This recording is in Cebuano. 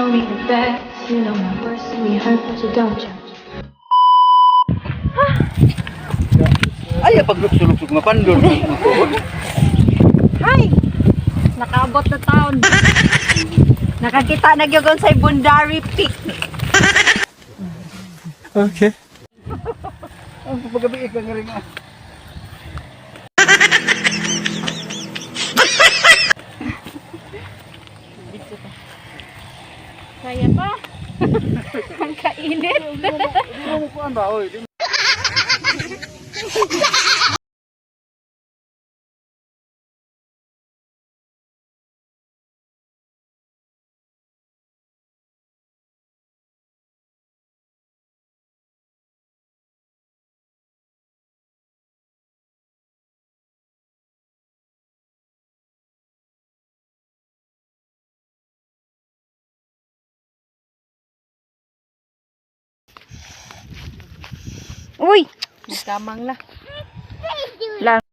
know me the best. You know my worst and me hurt, but you don't judge. Ay, pagluksog-luksog mapandor. Hi! Nakaabot na town. Nakakita na gyud sa Bundari Peak. Okay. Ang pagabi ka nga rin ah. Kaya pa. Ang kainit. Di mo kuan ba oy? Di Uy! Kamang na. Lang.